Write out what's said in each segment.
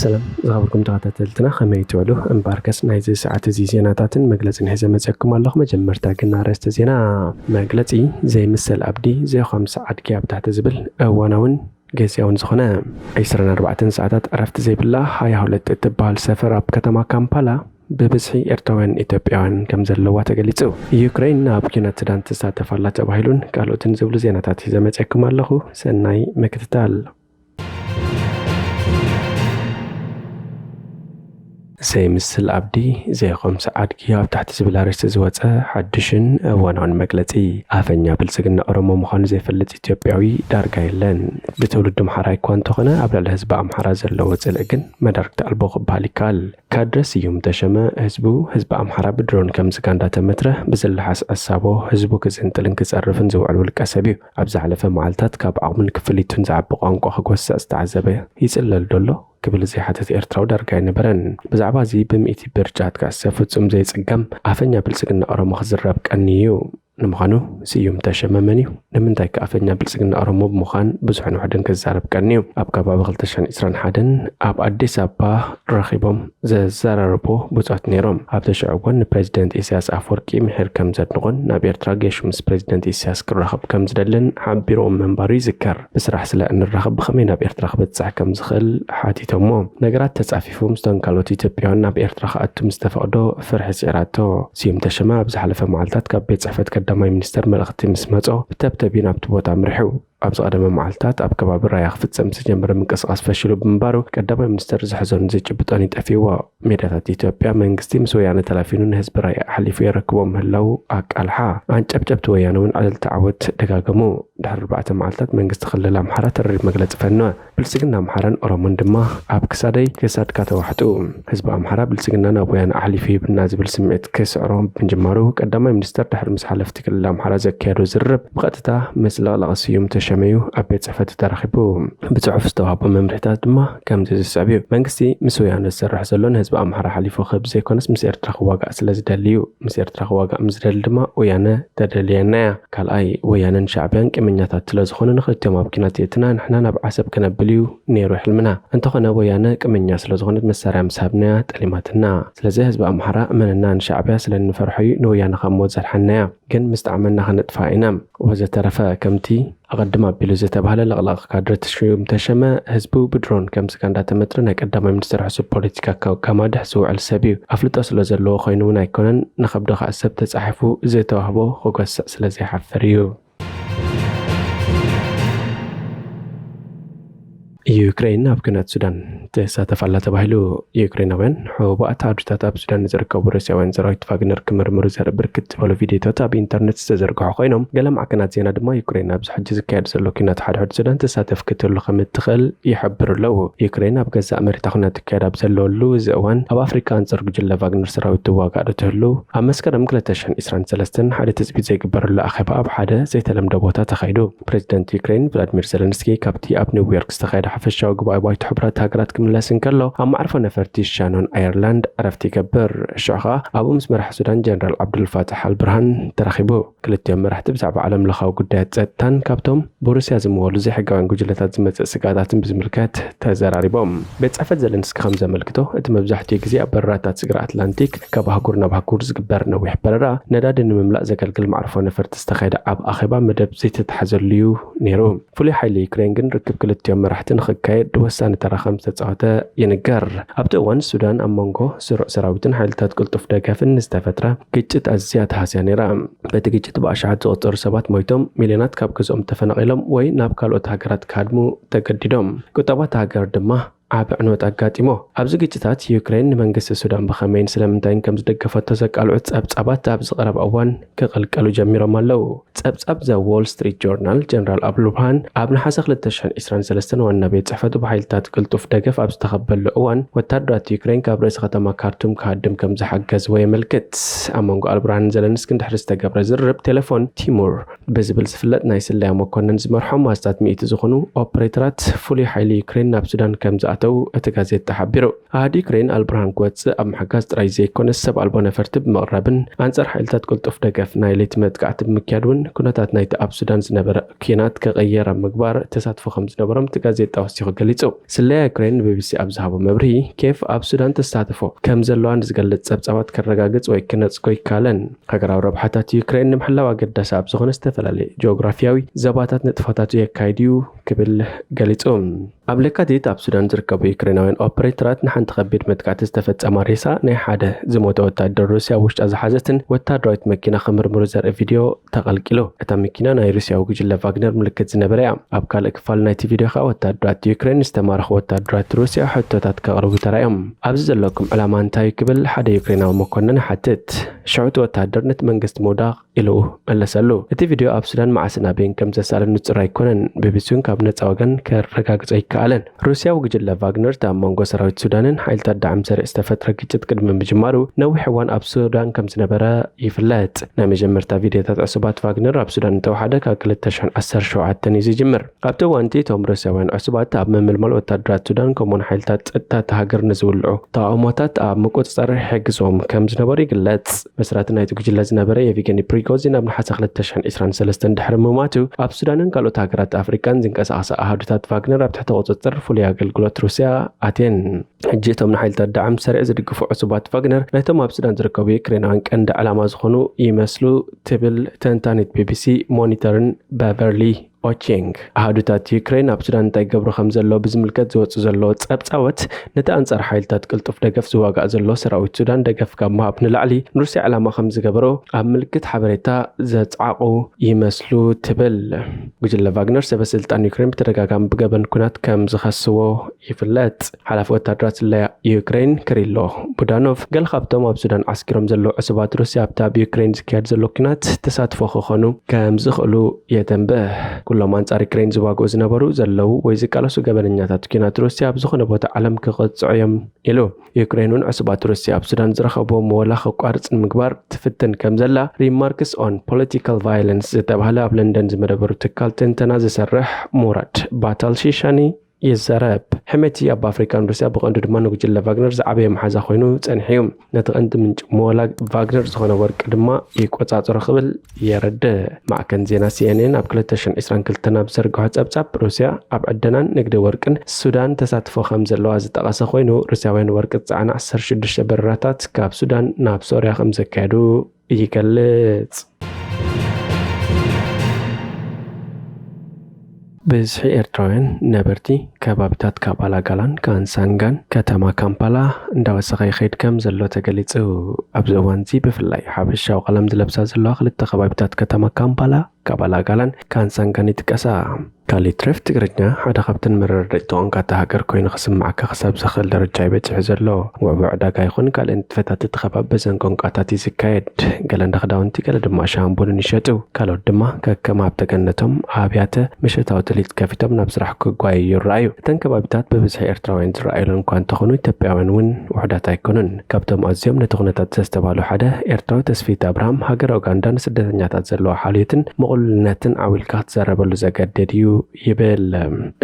ሰላም ዝኸበርኩም ተኸታተልትና፣ ከመይ ትውዕሉ? እምበኣርከስ ናይዚ ሰዓት እዚ ዜናታትን መግለጽን ሒዘ መጸኩም ኣለኹ። መጀመርታ ግን ኣርእስተ ዜና። መግለጺ ዘይምሰል ኣብዲ ዘይኾምስ ኣድጊ ኣብ ታሕቲ ዝብል እዋናውን ግዝያውን ዝኾነ ዒስራን ኣርባዕተን ሰዓታት ዕረፍቲ ዘይብላ ሃያ ሁለት እትበሃል ሰፈር ኣብ ከተማ ካምፓላ ብብዝሒ ኤርትራውያን ኢትዮጵያውያን ከም ዘለዋ ተገሊጹ። ዩክሬን ኣብ ኲናት ሱዳን ትሳተፍ ኣላ ተባሂሉን ካልኦትን ዝብሉ ዜናታት ሒዘ መጸኩም ኣለኹ። ሰናይ ምክትታል። ዘይምስል ኣብዲ ዘይኾምስ ኣድጊ ኣብ ታሕቲ ዝብል ኣርእስቲ ዝወጸ ሓድሽን እዋናውን መግለጺ። ኣፈኛ ብልጽግና ኦሮሞ ምዃኑ ዘይፈልጥ ኢትዮጵያዊ ዳርጋ የለን። ብትውልዱ ኣምሓራይ እኳ እንተኾነ ኣብ ልዕሊ ህዝቢ ኣምሓራ ዘለዎ ጽልኢ ግን መዳርግቲ ኣልቦ ክበሃል ይከኣል። ካድረ ስዩም ተሸመ ህዝቡ፣ ህዝቢ ኣምሓራ ብድሮን ከም ስጋ እንዳተመትረ ብዝለሓስ ዕሳቦ ህዝቡ ክዝንጥልን ክጸርፍን ዝውዕል ውልቀ ሰብ እዩ። ኣብ ዝሓለፈ መዓልታት ካብ ዓቕሙን ክፍሊቱን ዝዓቢ ቋንቋ ክጎስዕ ዝተዓዘበ ይጽለል ዶ ኣሎ ክብል ዘይሓተተ ኤርትራዊ ዳርጋ ኣይነበረን። ብዛዕባ እዚ ብሚእቲ ብርጫ ክትከሰ ፍጹም ዘይጽገም ኣፈኛ ብልጽግና ኦሮሞ ክዝረብ ቀንዩ እዩ። ንምዃኑ ስዩም ተሸመ መን እዩ? ንምንታይ ከ ኣፈኛ ብልጽግና ኦሮሞ ብምዃን ብዙሕን ውሑድን ክዛረብ ቀንዩ? ኣብ ከባቢ ክልተ ሽሕን ዕስራን ሓደን ኣብ ኣዲስ ኣበባ ረኺቦም ዘዘራረቡ ብጾት ነይሮም። ኣብቲ ሽዑ እዋን ንፕሬዚደንት ኢሳያስ ኣፈወርቂ ምሒር ከም ዘድንቖን ናብ ኤርትራ ገይሹ ምስ ፕሬዚደንት ኢሳያስ ክራኸብ ከም ዝደልን ሓቢርዎም ምንባሩ ይዝከር። ብስራሕ ስለ እንራኸብ ብኸመይ ናብ ኤርትራ ክበጽሕ ከም ዝኽእል ሓቲቶሞ። ነገራት ተጻፊፉ ምስቶም ካልኦት ኢትዮጵያውያን ናብ ኤርትራ ክኣቱ ምስ ተፈቕዶ ፍርሒ ስዒራቶ። ስዩም ተሸመ ኣብ ዝሓለፈ መዓልታት ካብ ቤት ጽሕፈት ቀዳማይ ሚኒስተር መልእኽቲ ምስ መጾ ብተብተብ እዩ ናብቲ ቦታ ኣምሪሑ። ኣብ ዝቐደመ መዓልታት ኣብ ከባቢ ራያ ክፍጸም ዝተጀመረ ምንቅስቓስ ፈሺሉ ብምንባሩ ቀዳማይ ሚኒስተር ዝሕዞን ዝጭብጦን እዩ ጠፊእዎ። ሜድያታት ኢትዮጵያ መንግስቲ ምስ ወያነ ተላፊኑ ንህዝቢ ራያ ኣሕሊፉ የረክቦ ምህላው ኣቃልሓ። ኣንጨብጨብቲ ወያነ እውን ዕልልቲ ዓወት ደጋገሙ። ድሕሪ ኣርባዕተ መዓልታት መንግስቲ ክልል ኣምሓራ ተሪር መግለጺ ፈነወ። ብልጽግና ኣምሓራን ኦሮሞን ድማ ኣብ ክሳደይ ክሳድካ ተዋሕጡ። ህዝቢ ኣምሓራ ብልጽግና ናብ ወያነ ኣሕሊፉ ሂብና ዝብል ስምዒት ክስዕሮ ብምጅማሩ ቀዳማይ ሚኒስተር ድሕሪ ምስ ሓለፍቲ ክልል ኣምሓራ ዘካየዶ ዝርርብ ብቐጥታ ምስ ለቕላቕ ስዩም ተሸመ እዩ ኣብ ቤት ጽሕፈቱ ተራኺቡ። ብጽሑፍ ዝተዋህቦ መምርሒታት ድማ ከምዚ ዝስዕብ እዩ። መንግስቲ ምስ ወያነ ዝሰርሕ ዘሎ ንህዝቢ ኣምሓራ ሓሊፉ ክህብ ዘይኮነስ ምስ ኤርትራ ክዋጋእ ስለ ዝደሊ እዩ። ምስ ኤርትራ ክዋጋእ ምስ ዝደሊ ድማ ወያነ ተደልየና እያ። ካልኣይ፣ ወያነን ሻዕብያን ቅመኛታት ስለ ዝኾኑ ንኽልቲኦም ኣብ ኲናት የእትና ንሕና ናብ ዓሰብ ከነብል እዩ ነይሩ ሕልምና። እንተኾነ ወያነ ቅመኛ ስለ ዝኾነት መሳርያ ምስ ሃብናያ ጠሊማትና። ስለዚ ህዝቢ ኣምሓራ እመነና ንሻዕብያ ስለ እንፈርሖ እዩ ንወያነ ካብ ሞት ዘድሓንናያ። ግን ምስ ጠዓመና ከነጥፍኣ ኢና። ወዘተረፈ ከምቲ ኣቐድም ኣቢሉ ዝተባህለ ለቕላቕ ካድረ ስዩም ተሸመ ህዝቡ ብድሮን ከም ስጋ እንዳተመትረ ናይ ቀዳማይ ሚኒስተር ሕሱብ ፖለቲካ ካብ ከማድሕ ዝውዕል ሰብ እዩ። ኣፍልጦ ስለ ዘለዎ ኮይኑ እውን ኣይኮነን ንኸብዱ ክዕሰብ ተጻሒፉ ዝተዋህቦ ክጎስዕ ስለ ዘይሓፍር እዩ። ዩክሬን ኣብ ኲናት ሱዳን ትሳተፍ ኣላ ተባሂሉ። ዩክሬናውያን ሕቡኣት ዓድታት ኣብ ሱዳን ንዝርከቡ ሩስያውያን ሰራዊት ቫግነር ክምርምሩ ዘርኢ ብርክት ዝበሉ ቪድዮታት ኣብ ኢንተርነት ዝተዘርግሑ ኮይኖም፣ ገለ ማዕከናት ዜና ድማ ዩክሬን ኣብዚ ሕጂ ዝካየድ ዘሎ ኲናት ሓድሕድ ሱዳን ትሳተፍ ክትህሉ ከም እትኽእል ይሕብሩ ኣለዉ። ዩክሬን ኣብ ገዛእ መሬታ ኲናት ትካየድ ኣብ ዘለወሉ እዚ እዋን፣ ኣብ ኣፍሪቃ ኣንጻር ጉጅለ ቫግነር ሰራዊት ትዋጋእ ዶ ትህሉ? ኣብ መስከረም ክልተ ሽሕን ዕስራን ሰለስተን ሓደ ትጽቢት ዘይግበረሉ ኣኼባ ኣብ ሓደ ዘይተለምደ ቦታ ተኻይዱ። ፕሬዚደንት ዩክሬን ቭላድሚር ዘለንስኪ ካብቲ ኣብ ኒውዮርክ ዝተኻየደ ሓፈሻዊ ጉባኤ ባይቶ ሕቡራት ሃገራት ክምለስ እንከሎ፣ ኣብ መዕርፎ ነፈርቲ ሻኖን ኣየርላንድ ዕረፍቲ ይገብር። ሽዑ ኸኣ ኣብኡ ምስ መራሒ ሱዳን ጀነራል ዓብዱልፋታሕ ኣልብርሃን ተራኺቡ። ክልቲኦም መራሕቲ ብዛዕባ ዓለም ለኻዊ ጉዳያት ጸጥታን ካብቶም ብሩስያ ዝምወሉ ዘይሕጋውያን ጉጅለታት ዝመጽእ ስግኣታትን ብዝምልከት ተዘራሪቦም። ቤት ጽሕፈት ዘለንስኪ ከም ዘመልክቶ፣ እቲ መብዛሕትኡ ግዜ ኣብ በረራታት ስግረ ኣትላንቲክ ካብ ኣህጉር ናብ ኣህጉር ዝግበር ነዊሕ በረራ፣ ነዳዲ ንምምላእ ዘገልግል መዕርፎ ነፈርቲ ዝተኻየደ ዓቢ ኣኼባ መደብ ዘይተታሕዘሉ እዩ ነይሩ። ፍሉይ ሓይሊ ዩክሬን ግን ርክብ ክልቲኦም መራሕቲ ንኽካየድ ወሳኒ ተራ ከም ዝተጻወተ ይንገር። ኣብቲ እዋን ሱዳን ኣብ መንጎ ስሩዕ ሰራዊትን ሓይልታት ቅልጡፍ ደገፍን ንዝተፈጥረ ግጭት ኣዝያ ተሃስያ ነይራ። በቲ ግጭት ብኣሽሓት ዝቑጸሩ ሰባት ሞይቶም፣ ሚልዮናት ካብ ገዝኦም ተፈናቒሎም ወይ ናብ ካልኦት ሃገራት ክሃድሙ ተገዲዶም። ቁጠባ እታ ሃገር ድማ ዓቢ ዕንወት ኣጋጢሞ። ኣብዚ ግጭታት ዩክሬን ንመንግስቲ ሱዳን ብኸመይን ስለምንታይን ከም ዝደገፈቶ ዘቃልዑ ጸብጻባት ኣብዚ ቀረባ እዋን ክቕልቀሉ ጀሚሮም ኣለዉ። ጸብጻብ ዘ ዎል ስትሪት ጆርናል፣ ጀነራል ኣብዱልብርሃን ኣብ ነሓሰ ክልተ ሽሕን ዕስራን ሰለስተን ዋና ቤት ጽሕፈቱ ብሓይልታት ቅልጡፍ ደገፍ ኣብ ዝተኸበሉ እዋን፣ ወታደራት ዩክሬን ካብ ርእሲ ከተማ ካርቱም ክሃድም ከም ዝሓገዝዎ የመልክት። ኣብ መንጎ ኣልብርሃንን ዘለንስኪን ድሕሪ ዝተገብረ ዝርርብ ቴሌፎን፣ ቲሙር ብዝብል ዝፍለጥ ናይ ስለያ መኮነን ዝመርሖም ኣስታት ሚእቲ ዝኾኑ ኦፕሬተራት ፍሉይ ሓይሊ ዩክሬን ናብ ሱዳን ከም ዝኣተዉ ከምዝተሓተው እቲ ጋዜጣ ሓቢሩ። ኣሃዱ ዩክሬን ኣልቡርሃን ክወጽእ ኣብ ምሕጋዝ ጥራይ ዘይኮነስ፣ ሰብ ኣልቦ ነፈርቲ ብምቕራብን ኣንጻር ሓይልታት ቅልጡፍ ደገፍ ናይ ለይቲ መጥቃዕቲ ብምክያድ እውን ኩነታት ናይቲ ኣብ ሱዳን ዝነበረ ኲናት ክቕየር ኣብ ምግባር ተሳትፎ ከም ዝነበሮም እቲ ጋዜጣ ወሲኹ ገሊጹ። ስለያ ዩክሬን ንቢቢሲ ኣብ ዝሃቦ መብርሂ፣ ኬፍ ኣብ ሱዳን ተሳትፎ ከም ዘለዋ ንዝገልጽ ጸብጻባት ከረጋግጽ ወይ ክነጽጎ ኣይከኣለን። ሃገራዊ ረብሓታት ዩክሬን ንምሕላው ኣገዳሲ ኣብ ዝኾነ ዝተፈላለየ ጂኦግራፊያዊ ዞባታት ንጥፈታቱ የካይድ እዩ ክብል ገሊጹ። ኣብ ለካቲት ኣብ ሱዳን ዝርከቡ ዩክሬናውያን ኦፕሬተራት ንሓንቲ ከቢድ መጥቃዕቲ ዝተፈጸማ ሬሳ ናይ ሓደ ዝሞተ ወታደር ሩስያ ኣብ ውሽጣ ዝሓዘትን ወታደራዊት መኪና ክምርምሩ ዘርኢ ቪድዮ ተቐልቂሉ። እታ መኪና ናይ ሩስያዊ ጉጅለ ቫግነር ምልክት ዝነበረ እያ። ኣብ ካልእ ክፋል ናይቲ ቪድዮ ከኣ ወታደራት ዩክሬን ዝተማረኹ ወታደራት ሩስያ ሕቶታት ከቕርቡ ተራእዮም። ኣብዚ ዘለኩም ዕላማ እንታይ እዩ ክብል ሓደ ዩክሬናዊ መኮንን ይሓትት። ሽዑ እቲ ወታደር ነቲ መንግስቲ ምውዳቕ ኢሉ መለሰሉ። እቲ ቪድዮ ኣብ ሱዳን መዓስን ኣበይን ከም ዘሳለ ንጹር ኣይኮነን። ቢቢሲ እውን ካብ ነጻ ወገን ከረጋግጾ ኣይከኣለን። ሩስያዊ ጉጅለ ቫግነር እቲ ኣብ መንጎ ሰራዊት ሱዳንን ሓይልታት ዳዕም ሰሪዕ ዝተፈጥረ ግጭት ቅድሚ ምጅማሩ ነዊሕ እዋን ኣብ ሱዳን ከም ዝነበረ ይፍለጥ። ናይ መጀመርታ ቪድዮታት ዕሱባት ቫግነር ኣብ ሱዳን እንተወሓደ ካብ ክልተ ሽሕን ዓሰርተ ሸውዓተን እዩ ዝጅምር። ኣብቲ እዋን እቲ እቶም ሩስያውያን ዕሱባት ኣብ ምምልማል ወታደራት ሱዳን ከምኡውን ሓይልታት ጸጥታ እታ ሃገር ንዝውልዑ ተቓውሞታት ኣብ ምቁጽጻር ይሕግዝዎም ከም ዝነበሩ ይግለጽ። መስራቲ ናይቲ ጉጅለ ዝነበረ የቪገኒ ፕሪጎዚን ኣብ ነሓሰ ክልተ ሽሕን ዕስራን ሰለስተን ድሕሪ ምማቱ፣ ኣብ ሱዳንን ካልኦት ሃገራት ኣፍሪቃን ዝንቀሳቐሳ ኣሃዱታት ቫግነር ኣብ ትሕቲ ቁጽጽር ፍሉይ ኣገልግሎት ሩስያ ኣትየን። ሕጂ እቶም ንሓይልታት ዳዕም ሰሪዕ ዝድግፉ ዕሱባት ቫግነር ናይቶም ኣብ ሱዳን ዝርከቡ ዩክሬናውያን ቀንዲ ዕላማ ዝኾኑ ይመስሉ ትብል ተንታኒት ቢቢሲ ሞኒተርን በቨርሊ ኦቺንግ። ኣሃዱታት ዩክሬን ኣብ ሱዳን እንታይ ይገብሩ ከም ዘለዉ ብዝምልከት ዝወጹ ዘለዉ ጸብጻባት፣ ነቲ ኣንጻር ሓይልታት ቅልጡፍ ደገፍ ዝዋጋእ ዘሎ ሰራዊት ሱዳን ደገፍ ካብ ምሃብ ንላዕሊ ንሩስያ ዕላማ ከም ዝገበሩ ኣብ ምልክት ሓበሬታ ዘጽዓቑ ይመስሉ ትብል። ጉጅለ ቫግነር ሰበ ስልጣን ዩክሬን ብተደጋጋሚ ብገበን ኩናት ከም ዝኸስዎ ይፍለጥ። ሓላፊ ወታደራት ስለያ ዩክሬን ክሪሎ ቡዳኖቭ፣ ገለ ካብቶም ኣብ ሱዳን ዓስኪሮም ዘለዉ ዕሱባት ሩስያ ኣብቲ ኣብ ዩክሬን ዝካየድ ዘሎ ኩናት ተሳትፎ ክኾኑ ከም ዝኽእሉ የተንብህ። ኩሎም ኣንጻር ዩክሬን ዝዋግኡ ዝነበሩ፣ ዘለዉ ወይ ዝቃለሱ ገበነኛታት ኩናት ሩስያ ኣብ ዝኾነ ቦታ ዓለም ክቕጽዑ እዮም ኢሉ። ዩክሬን እውን ዕሱባት ሩስያ ኣብ ሱዳን ዝረኸብዎ ምወላ ከቋርጽ ንምግባር ትፍትን ከም ዘላ፣ ሪማርክስ ኦን ፖለቲካል ቫዮለንስ ዝተባህለ ኣብ ለንደን ዝመደበሩ ትካል ትንተና ዝሰርሕ ሙራድ ባታል ሺሻኒ ይዛረብ። ሕሜቲ ኣብ ኣፍሪካን ሩስያ ብቐንዱ ድማ ንጉጅለ ቫግነር ዝዓበየ መሓዛ ኮይኑ ጸኒሑ እዩ። ነቲ ቀንዲ ምንጪ ምወላ ቫግነር ዝኾነ ወርቂ ድማ ይቆጻጸሮ ክብል የረድእ። ማዕከን ዜና ሲኤንኤን ኣብ ክልተ ሽሕን ዕስራን ክልተን ኣብ ዝዘርግሖ ጸብጻብ፣ ሩስያ ኣብ ዕደናን ንግዲ ወርቅን ሱዳን ተሳትፎ ከም ዘለዋ ዝጠቐሰ ኮይኑ፣ ሩስያውያን ወርቂ ዝጸዓና ዓሰርተ ሽዱሽተ በረራታት ካብ ሱዳን ናብ ሶርያ ከም ዘካየዱ ይገልጽ። ብዝሒ ኤርትራውያን ነበርቲ ከባቢታት ካባላጋላን ካንሳንጋን ከተማ ካምፓላ እንዳወሰኸ ይኸይድ ከም ዘሎ ተገሊጹ። ኣብዚ እዋንዚ ብፍላይ ሓበሻዊ ቀለም ዝለብሳ ዘለዋ ክልተ ከባቢታት ከተማ ካምፓላ፣ ካባላጋላን ካንሳንጋን ይጥቀሳ። ካልእ ይትረፍ ትግርኛ ሓደ ካብተን መረዳድእቲ ቋንቋ እታ ሃገር ኮይኑ ክስምዓካ ክሳብ ዘኽእል ደረጃ እዩ በጺሑ ዘሎ። ውዕቡዕ ዕዳጋ ይኹን ካልእ ንጥፈታት እቲ ከባቢ በዘን ቋንቋታት እዩ ዝካየድ። ገለ እንዳ ክዳውንቲ፣ ገለ ድማ ሻሂን ቡንን ይሸጡ። ካልኦት ድማ ከከም ሃብተ ገነቶም ኣብያተ ምሸታዊ ትልሂት ከፊቶም ናብ ስራሕ ክጓየዩ ይረኣዩ። እተን ከባቢታት ብብዝሒ ኤርትራውያን ዝረኣዩለን እኳ እንተኾኑ፣ ኢትዮጵያውያን እውን ውሑዳት ኣይኮኑን። ካብቶም ኣዝዮም ነቲ ኩነታት ዘስተብሃሉ ሓደ ኤርትራዊ ተስፊት ኣብርሃም፣ ሃገረ ኡጋንዳ ንስደተኛታት ዘለዋ ሓልዮትን ምቕሉልነትን ዓው ኢልካ ክትዛረበሉ ዘገድድ እዩ ይብል።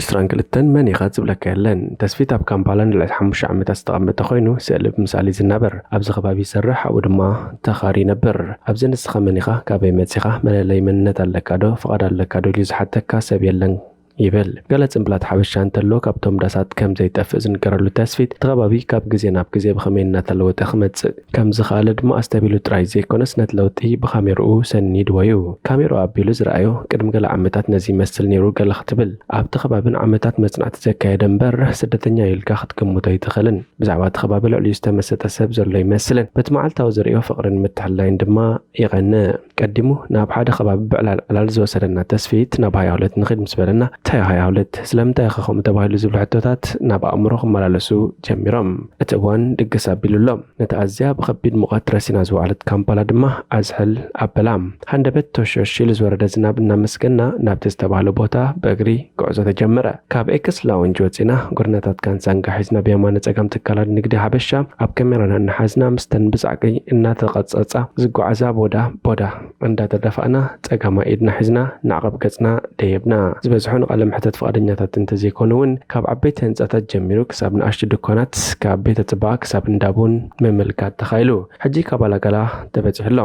ዕስራን ክልተን መን ኢኻ ዝብለካ የለን። ተስፊት ኣብ ካምፓላ ንልዕሊ ሓሙሽተ ዓመታት ዝተቐመጠ ኮይኑ፣ ስእሊ ብምስኣል እዩ ዝናበር። ኣብዚ ከባቢ ይሰርሕ፣ ኣብኡ ድማ ተኻርዩ ይነብር። ኣብዚ ንስኻ መን ኢኻ፣ ካበይ መጺኻ፣ መለለዪ መንነት ኣለካ ዶ፣ ፍቓድ ኣለካ ዶ ኢሉ ዝሓተካ ሰብ የለን ይብል። ገለ ጽምብላት ሓበሻ እንተሎ ካብቶም ዳሳት ከም ዘይጠፍእ ዝንገረሉ ተስፊት፣ እቲ ከባቢ ካብ ግዜ ናብ ግዜ ብኸመይ እናተለወጠ ክመጽእ ከም ዝኸኣለ ድማ ኣስተብሂሉ ጥራይ ዘይኮነስ፣ ነቲ ለውጢ ብካሜርኡ ሰኒድዎ እዩ። ካሜርኡ ኣቢሉ ዝረኣዮ፣ ቅድሚ ገለ ዓመታት ነዚ ይመስል ነይሩ ገለ ክትብል፣ ኣብቲ ከባቢ ንዓመታት መጽናዕቲ ዘካየደ እምበር፣ ስደተኛ እዩ ኢልካ ክትግምቶ ኣይትኽእልን። ብዛዕባ እቲ ከባቢ ልዕሊኡ ዝተመሰጠ ሰብ ዘሎ ይመስልን። በቲ መዓልታዊ ዝርእዮ ፍቕርን ምትሕልላይን ድማ ይቐንእ። ቀዲሙ ናብ ሓደ ከባቢ ብዕላል ዕላል ዝወሰደና ተስፊት፣ ናብ ሃያ ሁለት ንኺድ ምስ በለና፣ እንታይ ሃያ ሁለት? ስለምንታይ ኢኻ ከምኡ ተባሂሉ ዝብሉ ሕቶታት ናብ ኣእምሮ ክመላለሱ ጀሚሮም። እቲ እዋን ድግስ ኣቢሉ ኣሎ። ነታ ኣዝያ ብኸቢድ ሙቐት ረሲና ዝወዓለት ካምፓላ ድማ ኣዝሕል ኣበላ። ሃንደበት ቶሾሽ ኢሉ ዝወረደ ዝናብ እናመስገና ናብቲ ዝተባህለ ቦታ ብእግሪ ጉዕዞ ተጀመረ። ካብ ኤክስ ላውንጅ ወጺና፣ ጎደናታት ካንሳንጋ ሒዝና ብየማነ ጸጋም ትካላት ንግዲ ሓበሻ ኣብ ካሜራና እናሓዝና፣ ምስተን ብጻዕቂ እናተቐጸጻ ዝጓዓዛ ቦዳ ቦዳ እንዳተደፋእና፣ ጸጋማይ ኢድና ሒዝና ንዓቐብ ገጽና ደየብና። ዝበዝሑ ንቓ ለምሕተት ፍቓደኛታት እንተዘይኮኑ እውን ካብ ዓበይቲ ህንፃታት ጀሚሩ ክሳብ ንኣሽቱ ድኳናት፣ ካብ ቤተ ፅባኣ ክሳብ እንዳቡን ምምልካት ተኻኢሉ። ሕጂ ካብ ኣላጋላ ተበፂሑ ኣሎ።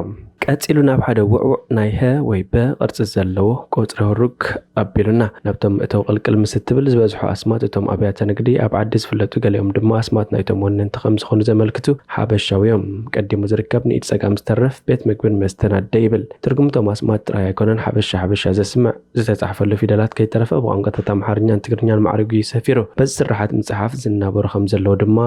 ቀፂሉ ናብ ሓደ ውዕውዕ ናይ ሀ ወይ በ ቅርፂ ዘለዎ ቁፅሪ ህሩግ ኣቢሉና። ናብቶም እተው ቅልቅል ምስ እትብል ዝበዝሑ ኣስማት እቶም ኣብያተ ንግዲ ኣብ ዓዲ ዝፍለጡ፣ ገሊኦም ድማ ኣስማት ናይቶም ወነንቲ ከም ዝኾኑ ዘመልክቱ ሓበሻዊ እዮም። ቀዲሙ ዝርከብ ንኢድ ጸጋም ዝተርፍ ቤት ምግብን መስተን ኣደ ይብል። ትርጉም እቶም ኣስማት ጥራይ ኣይኮነን ሓበሻ ሓበሻ ዘስምዕ። ዝተጻሕፈሉ ፊደላት ከይተረፈ ብቋንቋታት ኣምሓርኛን ትግርኛን ማዕሪጉ እዩ ሰፊሩ። በዚ ስርሓት ምጽሓፍ ዝናበሩ ከም ዘለዉ ድማ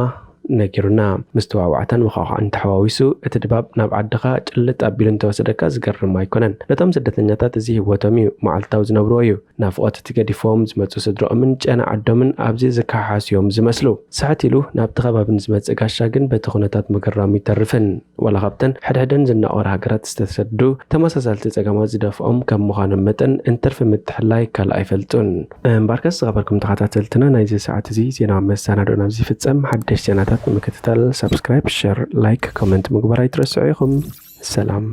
ነጊሩና። ምስትዋዕዋዕታን መዃዃዕን ተሓዋዊሱ እቲ ድባብ ናብ ዓድኻ ጭልጥ ኣቢሉ እንተወሰደካ ዝገርም ኣይኮነን። ነቶም ስደተኛታት እዚ ህይወቶም እዩ፣ መዓልታዊ ዝነብርዎ እዩ። ናፍቖት እቲ ገዲፎም ዝመጹ ስድርኦምን ጨና ዓዶምን ኣብዚ ዝከሓሓሱ እዮም ዝመስሉ። ስሕት ኢሉ ናብቲ ከባቢ ንዝመጽእ ጋሻ ግን በቲ ኩነታት ምግራሙ ይተርፍን። ዋላ ካብተን ሕድሕደን ዝናቖራ ሃገራት ዝተሰዱ ተመሳሳልቲ ጸገማት ዝደፍኦም ከም ምዃኖም መጠን እንትርፊ ምትሕልላይ ካልእ ኣይፈልጡን። እምበኣርከስ ዝኸበርኩም ተኸታተልትና ናይዚ ሰዓት እዚ ዜና መሰናድኦና ኣብዚ ይፍጸም። ሓደሽ ዜናታት ንምክትታል ሳብስክራይብ፣ ሸር፣ ላይክ፣ ኮመንት ምግባር ኣይትረስዑ ኢኹም። ሰላም።